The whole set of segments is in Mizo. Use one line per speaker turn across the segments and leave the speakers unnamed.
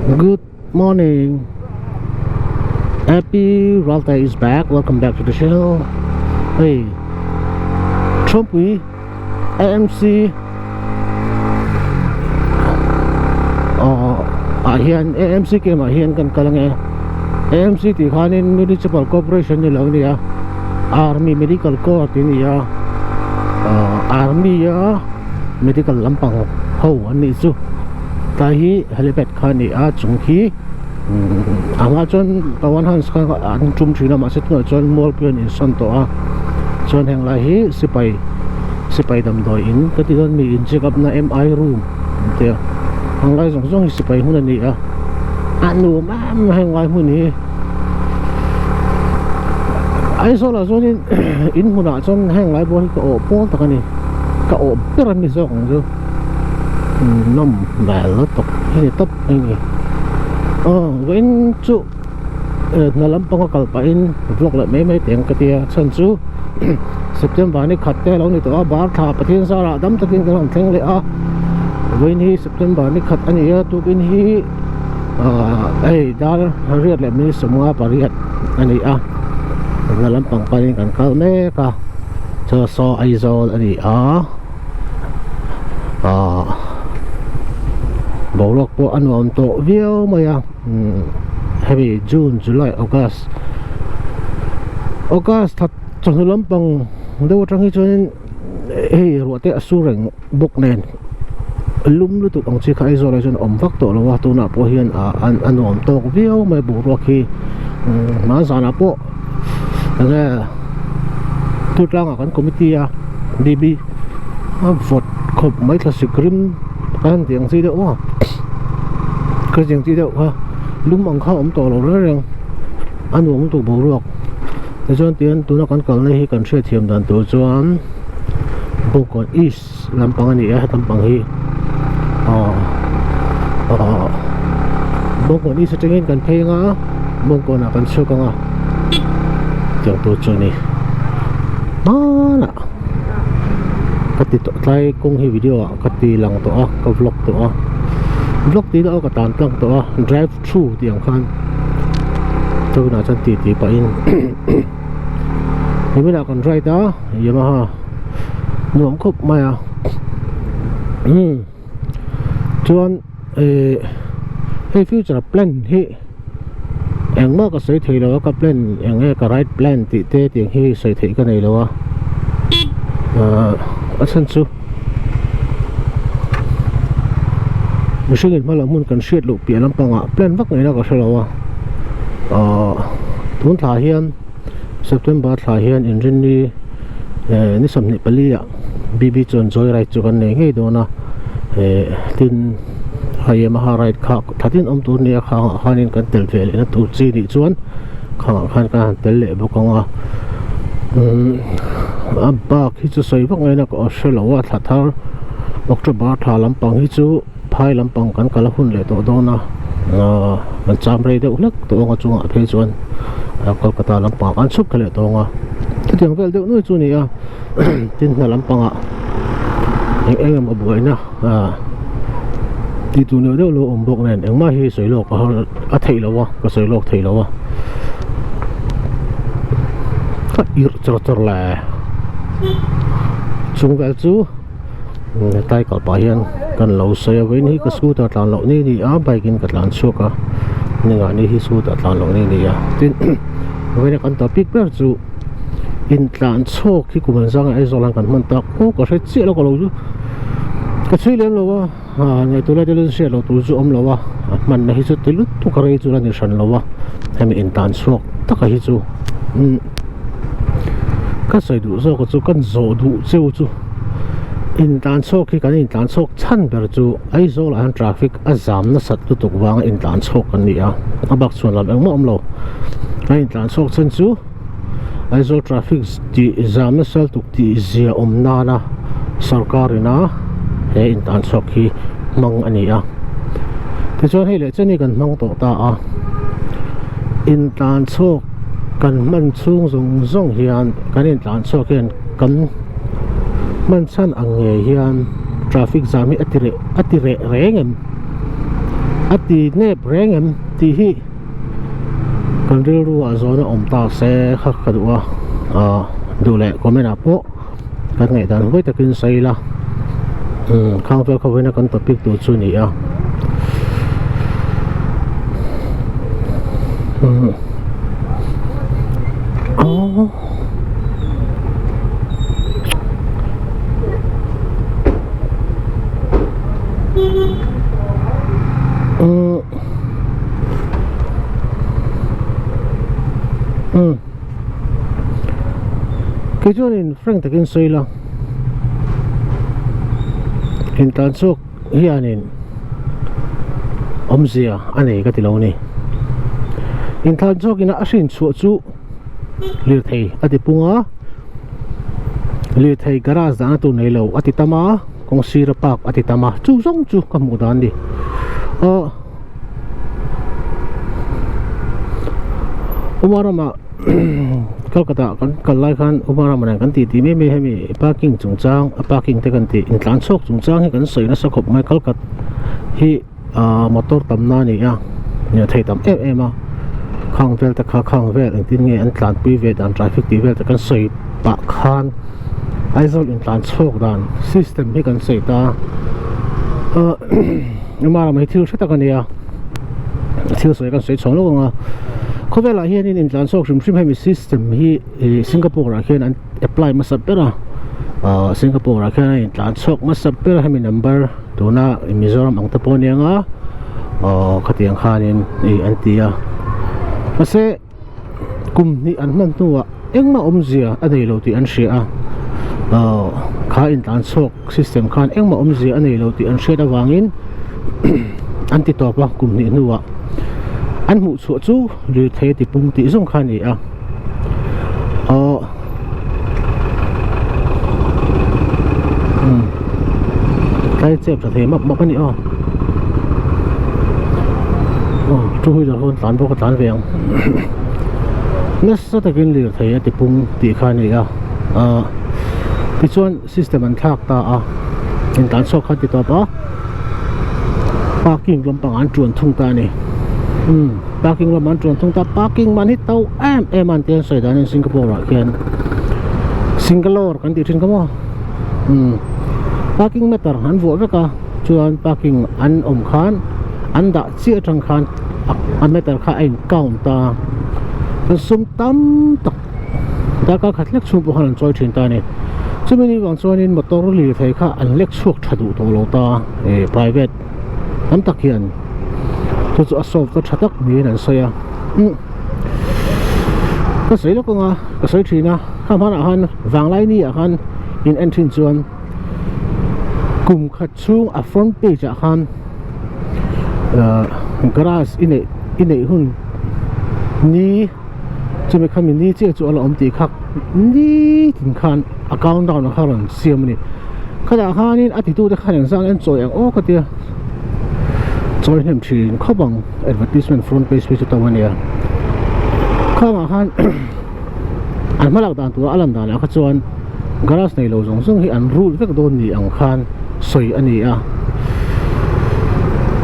Good morning. Happy Ralte is back. Welcome back to the channel. Hey, Trumpui AMC ah hian AMC camp ah hian kan kal ange AMC tih khanin Municipal Corporation ni lo ania Army Medical Corps tih ania Army a Medical lampang ho an nih chu tlai hi helipad kha a ni a chung khi a hma chuan pawan hans kha an tum thin a mahse tunah chuan mualpui an insawn tawh a chuan heng lai hi sipai sipai damdawi in ka ti dawn mi in check up na mi room an ti a heng lai zawng zawng hi sipai hmun a ni a a nuam em a heng lai hmun hi Aizawl ah chuanin in hmunah chuan heng lai pawh hi ka awh pawl tak a ni ka awh ber a ni zawk ang chu nawm hmel lutuk hei tawp mai ni aw vawiin chu hna lampanga kal pahin vlog leh mai mai teh ang ka tia chhan chu September ni khat te alo ni tawh a bar thla Pathian zarah dam takin kan rawn thleng leh a vawiin hi September ni khat a ni a tukin hi ah hei dar riat leh minute sawmnga pariat a ni a hna lampang panin kan kal mek a chuan saw Aizawl a ni a. Ahh boruak pawh a nuam tawh viau mai a umm hemi June July August August thla chawhnu lampang deuh atang hi chuanin hei ruah te a sur reng bawk nen lum lutuk ang chi kha Aizawl ah chuan a awm vak tawh lo a tunah pawh hian ah a nuam tawk viau mai boruak hi umm hmanzanah pawh enge Tutlangah kan committee a BB a vawt khawp mai thla sikrim a han tih ang chi deuh a ka ti ang chi deuh kha lum ang kha a awm tawh lo reng reng a nuam lutuk boruak tichuan tihian tuna kan kalna hi kan hriatthiam dan tur chuan Bawngkawn East lampang a ni a heta lampang hi aw aw Bawngkawn East atangin kan phei anga Bawngkawnah kan chhuak anga tiang tur chu a ni hmanah ka ti tawh tlai kawng hi video ah ka ti lang tawh a ka vlog tawh a vlog tih erawh ka tan tlang tawh a drive through tih ang khan tunah chuan ti ti pahin niminah kan ride a Yamaha nuam khawp mai a umm chuan eh hei future plan hi engmah ka sawi thei lo a ka plan eng nge ka right plan tih te tiang hi sawi theih ka nei lo a ahh a chhan chu mihring in hmalam hun kan hriat loh piah lampangah plan vak ngaihna ka hre lo a ahh tun thla hian September thla hian inrinni eh ni 24 ah BB chuan joy ride chu kan nei ngei dawn a eh tin a Yamaha ride kha thatin awm tur nia khangah khanin kan tel ve lehna tur chi nih chuan khangah khan kan han tel leh bawk ang a umm a bak hi chu sawi vak ngaihna ka hre lo a thla thar October thla lampang hi chu phai lampang kan kal a hun leh tawh dawn a ahh kan cham rei deuh hlek tawh ang a chungah phei chuan Kolkata lampang kan chhuk thla leh tawh ang a chutiang vel deuh nuai chu a ni a tin hna lampangah eng eng emaw buaina ahh tih tur neuh neuh lo awm bawk nen engmah hi sawi lawk a har a theih loh a ka sawi lawk thei lo a ka irh char char le chung vel chu tlai kal pah hian kan lo sawi a vawiin hi ka scooter tlan loh ni ni a bike in ka tlan chhuak a ningah ni hi scooter tlan loh ni ni a tin vawiin a kan topic ber chu intlan chhawk hi kum an zang a Aizawl ah kan hman tak aw ka hre chiah lo ka lo chu ka chhui lem lo a ah ngaihtuah lai te chu hriat loh tur chu awm lo a a hmanna hi chu ti lutuk a rei chu la ni hran lo a hemi intlan chhuak taka hi chu umm ka sawi duh zawk chu kan zawh duh cheu chu intlan chhawk hi kan intlan chhawk chhan ber chu Aizawl ah hian traffic a zam nasat lutuk vanga intlan chhawk kan ni a a bak chhuan lam engmah awm lo a intlan chhawk chhan chu Aizawl traffic tih zam nasa lutuk tih zia awm nana sorkar ina he intlan chhawk hi hmang a ni a tichuan hei leh chen hi kan hmang tawh ta a intlan chhawk kan hman chhung zawng zawng hian kan intlan chhawk hian kan hman chhan ang ngei hian traffic jam hi a ti reh a ti reh reng em? A ti nep reng em tih hi kan rilru ah zawn a awm ta se kha ka duh a ah duh leh comment ah pawh kan ngaihdan huai takin sawi ila umm khang vel kha vawiina kan topic tur chu a ni a umm aww. Umm kei chuanin frank takin sawi ila intlan chhuak hianin awmzia a nei ka ti lo a ni intlan chhuakin a hrin chhuah chu lirthei a ti pung a lirthei garage dahna tur nei lo a ti tam a kawng sira park a ti tam a chu zawng chu ka hmuh dan a ni aw Uma ramah Kolkata kan kal lai khan Uma ramah nen kan tih tih mai mai hemi parking chungchang a parking te kan tih intlan chhuak chungchang hi kan sawi nasa khawp mai Kolkata hi. Ahh motor tamna a ni a lirthei tam em em a khang vel te kha khang vel engtin nge an tlanpui ve dan traffic tih vel te kan sawi pah khan Aizawl intlan chhuak dan system hi kan sawi ta a ama lamah hi thil hre tak a ni a thil sawi kan sawi chhuang lawk ang a khawvelah hianin intlan chhuak hrim hrim hemi system hi ih Singapore ah khian an apply hmasa ber a ahh Singapore ah khian a intlan chhuak hmasa ber a hemi number. Tuna Mizoram ang te pawh aniang a aw khatiang khanin ih an ti a mahse kum hnih an hman hnuah engmah awmzia a nei lo tih an hria a aw kha intlan chhuak system khan engmah awmzia a nei lo tih an hriat avangin an ti tawp a kum hnih hnuah an hmuh chhuah chu lirthei a ti pung tih zawng kha a ni a aw. Tlai chep tha thei map map a ni aw aw two wheeler ho an tlan bawk a tlan ve ang nasa takin lirthei a ti pung tih kha a ni a ah tichuan system an thlak ta a intlan chhuak kha an ti tawp a parking lampang an tuan thung ta a ni umm. Parking lamah an tuan thung ta parking man hi to em em a an ti a sawi danin Singapore ah khian Singalore kan tih thin kha maw umm parking meter an vuah vek a chuan parking an awm khan an dah chiah atang khan a meter kha a in count a chuan sum tam tak darkar khat hlek chhung pawh khan an chawi thin ta a ni chumi ni vang chuanin motor lirthei kha an lek chhuak tha duh tawh lo ta eh private. Tam tak hian chu chu a solve ta tha tak niin an sawi a umm ka sawi lawk ang a ka sawi thin a kha hmanah khan vanglai ni ah khan in en thin chuan kum khat chhung a front page ah khan ahh garage i neih i neih hun ni chumi khami ni chiah chu a la awm tih kha nitin khan a count down ang kha rawn siam a ni khatah khanin a titute khan engzah nge an chawi ang aw ka tia chawi hnem thin khawp ang advertisement front page phei chu to a nia khangah khan an hmalak dan tura a lan danah kha chuan garage nei lo zawng zawng hi an rul vek dawn ni ang khan sawi a ni a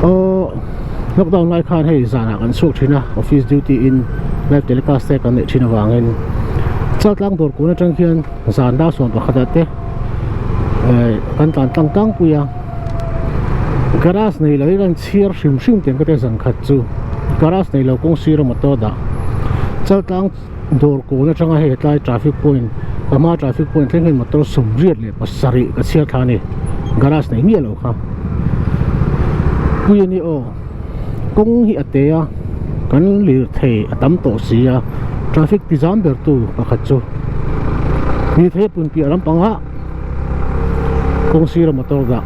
aw. Lockdown lai khan hei zanah kan chhuak thin a, office duty in live telecast te kan neih thin avangin Chaltlang dawr kun atang hian zan dar 11 ah te eh kan tlan tlang tlangpui a, garage nei lo hi kan chhiar hrim hrim tih ang ka tia zan khat chu garage nei lo kawng sira motor dah Chaltlang dawr kun atanga hei tlai traffic point ka hma traffic point thleng hian motor 87 ka chhiar thla a ni garage nei miah lo kha pui a ni aw kawng hi a te a kan lirthei a tam tawh si a traffic ti zam ber tu pakhat chu lirthei a pun piah lampang ah kawng sira motor dah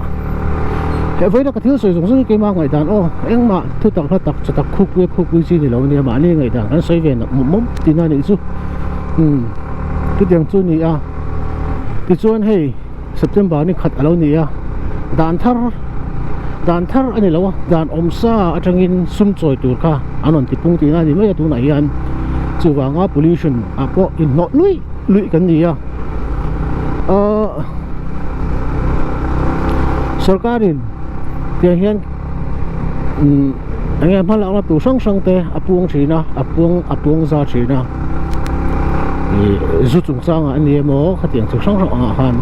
he vawiin a ka thil sawi zawng zawng hi keimah ngaihdan aw engmah thu tak hla tak chatak khukpui a khukpui chi ni lo ania mahni ngaihdan kan sawi ve nak mawp mawp tihna a nih chu umm chutiang chu a ni a tichuan hei September ni khat a lo ni a dan thar dan thar a ni lo a dan awm sa atangin sum chawi tur kha an rawn ti pung tihna a ni mai a tunah hian chuvanga pollution ah pawh inhnawh luih luih kan ni a. Ahh sorkarin tiang hian Umm enge hma lakna tur hrang hrang te a puang thin a a puang a puang za thin a ih zu chungchangah a ni emaw khatiang chi hrang hrang angah khan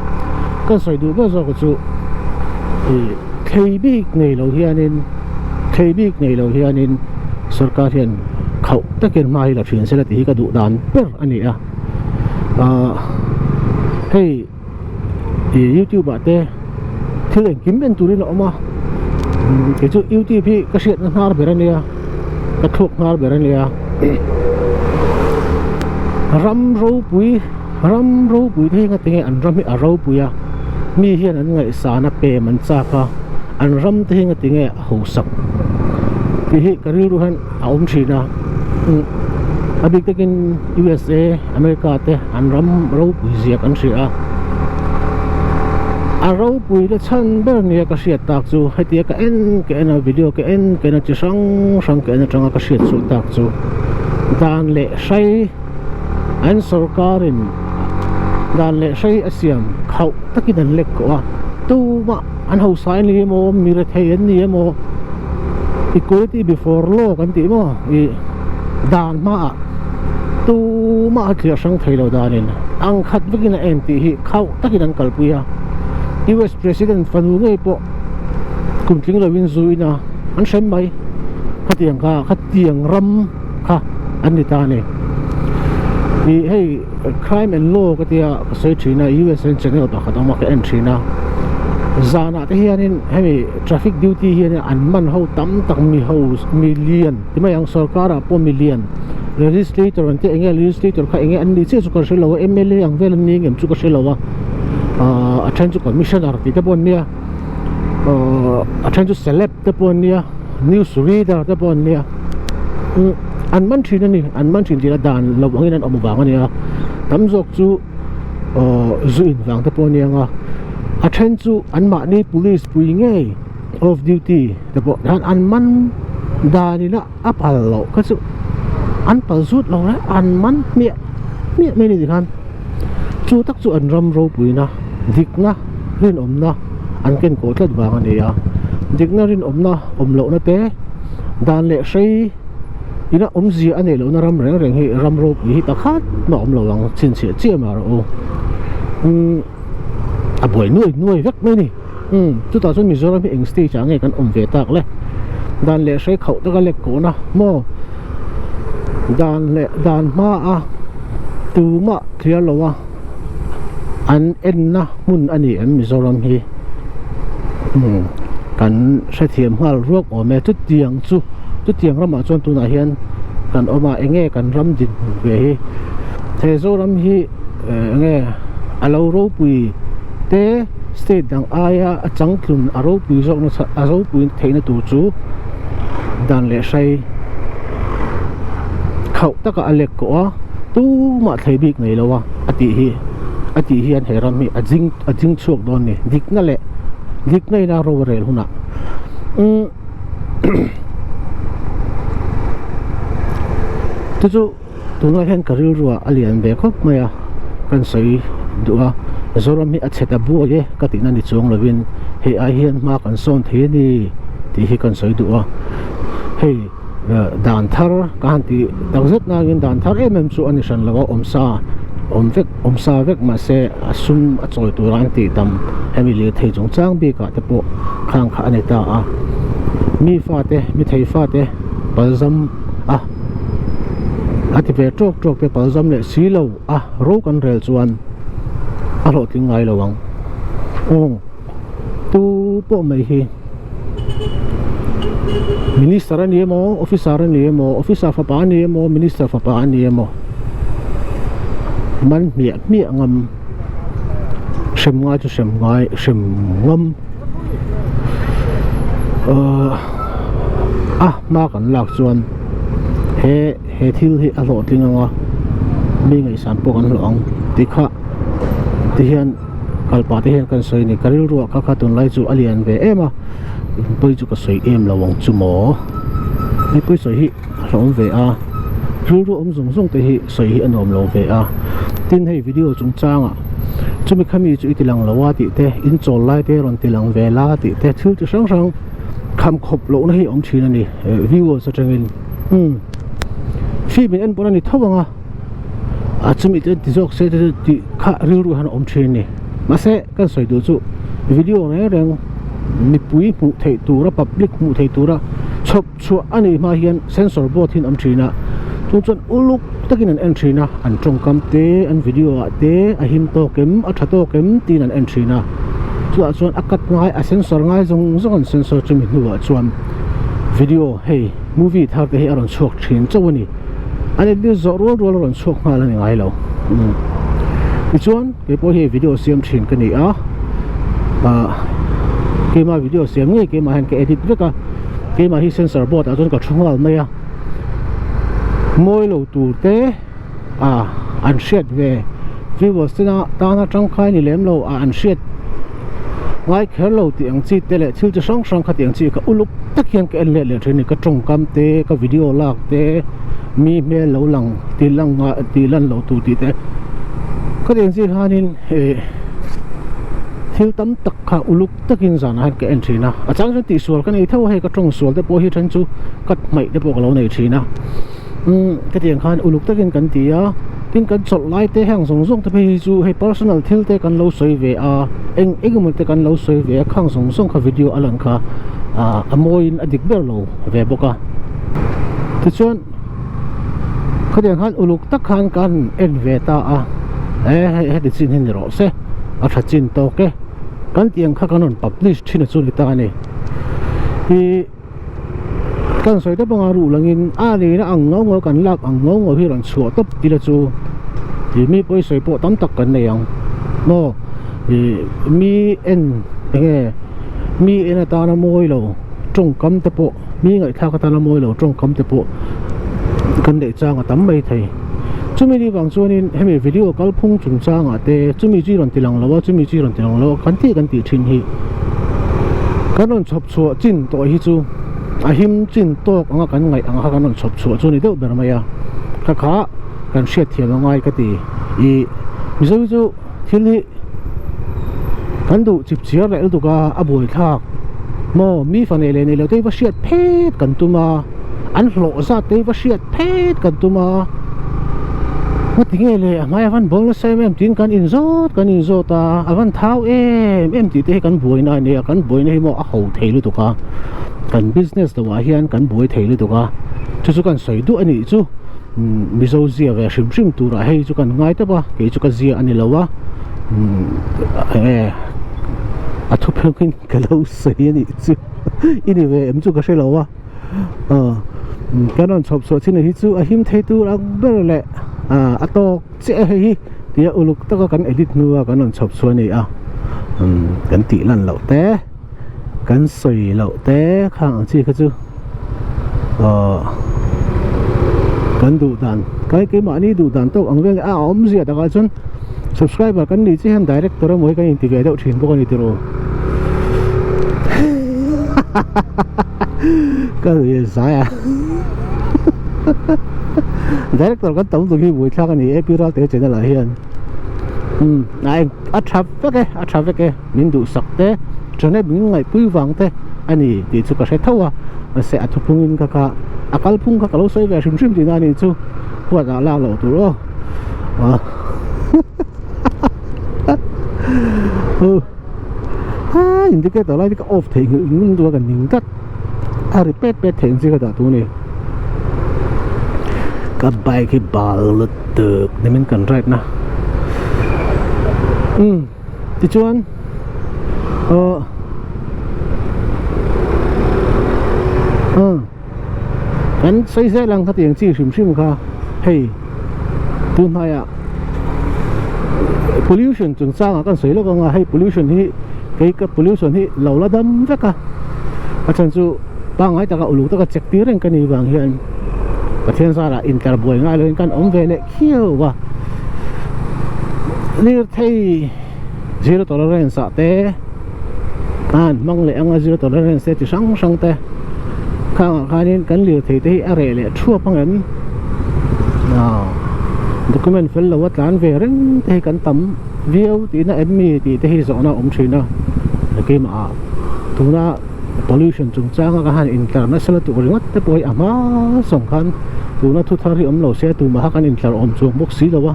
kan sawi duh ber zawk chu ih thei bik nei lo hianin thei bik nei lo hianin sorkar hian khauh takin hma hi la thin sela tih hi ka duh dan ber a ni a ah hei. Ih youtube ah te thil engkim en turin a awm a kei chu youtube hi ka hriatna hnar ber ania ka thluak hnar ber ania ram ropui ram ropui te hi nga tinge an ram hi a ropui a mi hian an ngaihsan a pem an chak a an ram te hi nga tinge a hausak tih hi ka rilru hian a awm thin a a bik takin U_S_A America te an ram ropui zia kan hria a a ropui te chhan ber nia ka hriat tak chu hetia ka en ka en a video ka en ka en a chi hrang hrang ka en atanga ka hriat chhuah tak chu dan leh hrai an sorkar in dan leh hrai a siam khauh takin an lek kawh a tumah an hausa an ni emaw mi rethei an ni emaw equality before law kan tih maw ih dan hmaah tumah a thliah hrang thei lo danin ang khat vekin a en tih hi khauh takin an kalpui a U_S president fanu ngei pawh kum tling lovin zu in a an hrem mai khatiang kha khatiang ram kha an ni ta a ni ih hei crime and law ka tia ka sawi thin a U_S an channel pakhat awm a ka en thin a zanah te hianin hemi traffic duty hianin an man ho tam tak mi ho mi lian ti mai ang sorkar ah pawh mi lian legislator an tih enge legislator kha enge an nih chiah chu ka hre lo a M_L_A ang vel an ni ngem chu ka hre lo a ahh a then chu commissioner tih te pawh an nia ahh a then chu celeb te pawh an nia news reader te pawh an nia umm an man thin a ni an man thin tih a dan lo angin an awm vang a nia tam zawk chu ahh zu in vang te pawh a nia a then chu anmahni police pui ngei off duty te pawh hian an man dan ina a pal loh kha chu an pal zut lo reng an man hmiah hmiah mai a ni tikhan chu tak chu an ram ropuina dikna rinawmna an ken kawh tlat vang a ni a dikna rinawmna awm lohna te dan leh hrei ina awmzia a neih lohna ram reng reng hi ram ropui hi pakhat mah awm lo ang chhinchhiah chiah mah rawh u umm a buai nuai nuai vek mai a ni. Umm chutah chuan Mizoram hi eng stage ah nge kan awm ve tak le dan leh hrei khauh taka lek kawhna maw dan leh dan hma a tumah clear lo a an enna hmun a ni em Mizoram hi umm kan hrethiam nghal ruak awm e chutiang chu chutiang ramah chuan tunah hian kan awm a eng nge kan ram dinhmun ve hi he Zoram hi eng nge a lo ropui te. State dang aia a changtlun a ropui zawkna a ropui theihna tur chu dan leh hrai khauh taka a lek kawh a tumah thlei bik nei lo a a tih hi a tih hian he ram hi a jing a jing chhuak dawn a ni dikna leh dikna ina ro a rel hunah umm chu chu. Tunah hian ka rilruah a lian ve khawp mai a, kan sawi duh a, Zoram hi a chhe ta buai e ka tihna ni chuang lovin hei ai hian hma kan sawn thei a ni tih hi kan sawi duh a, hei dan thar ka han tih tak zet nangin dan thar em em chu a ni hran lo a, awmsa awm vek awmsa vek mahse a sum a chawi tura an tih tam hemi lirthei chungchang bikah te pawh khang kha a ni ta a, mi fate mi thei fate palzam a. A ti ve tawk tawk te palzam leh si lo a ro kan rel chuan a hlawhtling ngai lo ang aw tu pawh mai hi minister a ni emaw officer a ni emaw officer fapa a ni emaw minister fapa a ni emaw man hmiah hmiah ngam hrem ngai chu hrem ngai hrem ngam ahh a hma kan lak chuan he he thil hi a hlawhtling ang a mi ngaihsan pawh kan hlawh ang tih kha ti hian kalpah te hian kan sawi a ni ka rilruah kha kha tunlai chu a lian ve em a pawi chu ka sawi em lo ang chu maw mipui sawi hi a hlawm ve a rilru awm zawng zawng te hi sawi hi a nuam lo ve a tin hei video chungchangah chumi khami chu i ti lang lo a tih te in chawl lai te rawn ti lang ve la tih te thil chi hrang hrang. Kham khawp lohna hi a awm thin a ni viewers atangin umm film in en pawn a ni tho ang a a chumi te ti zawk se te chu tih kha rilru hian a awm thin a ni mahse kan sawi duh chu video reng reng mipui hmuh theih tura public hmuh theih tura chhawp chhuah a nih hma hian censor board hi an awm thin a chung chuan uluk takin an en thin a an tawngkam te an video ah te a him tawk em a tha tawk em tiin an en thin a chutah chuan a cut ngai a censor ngai zawng zawng an censor chumi hnuah chuan video hei movie thar te hi a rawn chhuak thin chauh a ni an edit zawh rual rual a rawn chhuak nghal a ni ngai lo tichuan keipawh hi video siam thin ka ni a ah keimah video siam ngei keimah hian ka edit vek a. Keimah hi censor board ah chuan ka thu nghal mai a, mawi lo tur te a an hriat ve viewers te tana tangkai ni lem lo a an hriat ngai kher lo tih ang chi te leh thil chi hrang hrang kha tih ang chi kha uluk tak hian ka en let leh thin a ni ka tawngkam te ka video lak te mi hmel lo lang tih lang tih lan loh tur tih te khatiang ang chi khanin eh thil tam tak kha uluk. Takin zanah hian ka en thin a, a chang chuan tihsual ka nei tho a hei ka tawng sual te pawh hi then chu cut hmaih te pawh ka lo nei thin a umm hetiang khan uluk takin kan ti a tin kan chawlh lai te heng zawng zawng te phei hi chu hei personal thil te kan lo sawi ve a eng eng emaw te kan lo sawi ve a khang zawng zawng kha video a lan kha ah a mawiin a dik ber lo ve bawk a tichuan khatiang khan uluk tak khan kan en ve ta a e hei heti chin hi ni rawh se a tha chin tawk e. Kan tih ang kha kan rawn publish thin a chu ni ta a ni. Hi kan sawi tawp anga ruh langin a nihna ang ngau ngau kan lak ang ngau ngau hi rawn chhuah tawp tila chu ih mi pawi sawi pawh tam tak kan nei ang maw ih mi en enge mi en atana mawi lo tawngkam te pawh mi ngaihthlak atana mawi lo tawngkam te pawh kan neih chang a tam mai thei. Chumi ni vang chuanin hemi video kalphung chungchangah te chumi chi rawn ti lang lo a chumi chi rawn ti lang lo a kan tih kan tih thin hi kan rawn chhawp chhuah chin tawh hi chu a him chin tawk anga kan ngaih ang kha kan rawn chhawp chhuah chu a ni deuh ber mai a kha kha kan hriatthiam a ngai ka ti ih mizo hi chu thil hi kan duh chip chiar leh lutuk a a buaithlak maw mi fa nei leh nei lo te hi va hriat phet kan tum a. An hlawh zat te hi va hriat phet kan tum a ngati nge le a hmai a van bawl nasa em em tiin kan inzawt kan inzawt a a van thau em em tih te hi kan buaina a nia kan buaina hi maw a ho thei lutuk a kan business lo ah hian kan buai thei lutuk a chu chu kan sawi duh a nih chu umm mizo zia ve hrim hrim turah hei chu kan ngai tawp a kei chu ka zia a ni lo a umm eng nge a thuphungin ka lo sawi a nih chu i ni ve em chu ka hre lo a. Aw kan rawn chhawp chhuah chin hi chu a him thei tur ang ber leh ah a tawk chiah hei hi tia uluk taka kan edit hnua kan rawn chhawp chhuah a ni a umm kan tih lan loh te kan sawi loh te khang ang chi kha chu aw kan duh dan kai keimahni duh dan tawk ang vel a awmzia takah chuan subscriber kan nih chiah hian director emaw hi kan inti ve deuh thin bawk a ni tiraw. Ka lui zai a Director kan tam tuk hi buaithlak a ni e Pi Ralte channel ah hian umm a eng a tha vek e a tha vek e min duhsak te channel min ngaihpui vang te a ni tih chu ka hre tho a mahse a thuphungin ka kha a kalphung kha ka lo sawi ve hrim hrim tihna a nih chu huat ah lak loh tur aw ah. Ha indicator lai hi ka off theih nghilh ngun duh a ka ning tlat a ri pet pet theih ang chi ka dah tur a ni ka bike hi bal lutuk nimin kan ride na umm tichuan aw umm. Kan sawi zel ang khatiang chi hrim hrim kha hei tun hnaiah pollution chungchangah kan sawi lawk ang a hei pollution hi kei ka pollution hi lo la dam vek a a chhan chu pangngai taka uluk taka check tir reng ka nih vang hian Pathian zarah intlar buai ngai loin kan awm ve leh khiau a lirthei zero tolerance ah te an hmang leh anga zero tolerance te chi hrang hrang te khangah khanin kan lirthei te hi a reh leh thuap ang em aw document fel lo a tlan ve reng te hi kan tam viau tihna em mi tih te hi zawhna a awm thin a keimah ah tuna. Pollution chungchanga ka han intlar nasa lutuk ringawt te pawh hi a hma sawng khan tuna thu thar hi awm lo se tumah kha kan intlar awm chuang bawk si lo a,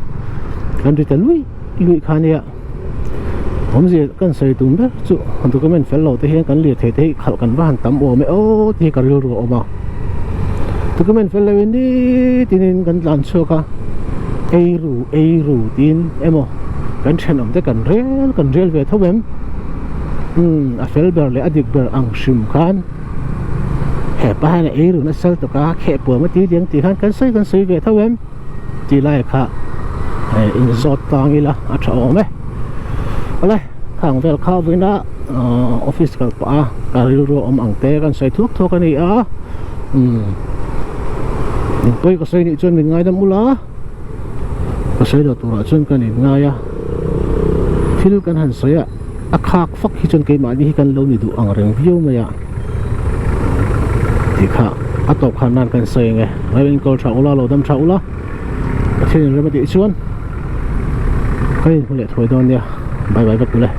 kan ri ta luih luih kha nia. Awmzia kan sawi tum ber chu document fel lo te hian kan lirthei te hi khalh kan va han tam awm e aw tih hi ka rilru a awm a. Document fel lo in nitin in kan tlan chhuak a, ei ru ei ru tiin emaw kan thenawm te kan rel kan rel ve tho em? Umm a fel ber leh a dik ber ang hrim khan hepa hian a ei ru nasa lutuk a, khehpuam a ti diang tih khan kan sawi kan sawi ve tho em? Tih lai kha in zawt tang ila a tha awm e. Awle khang vel kha vawiina office kal pah a ka rilru awm ang te kan sawi thuak thuak a ni a umm in pawi ka sawi nih chuan min ngaidam ula ka sawi lo turah chuan kan in ngai a thil kan han sawi a a khak fak hi chuan keimahni hi kan lo ni duh ang reng viau mai a. Tih kha a tawp khan nan kan sawi ang e. Ram enkawl tha ula, lo dam tha ula. Pathian in rem a tih chuan kan inhmu leh thuai dawn nia. Bye bye vek tule.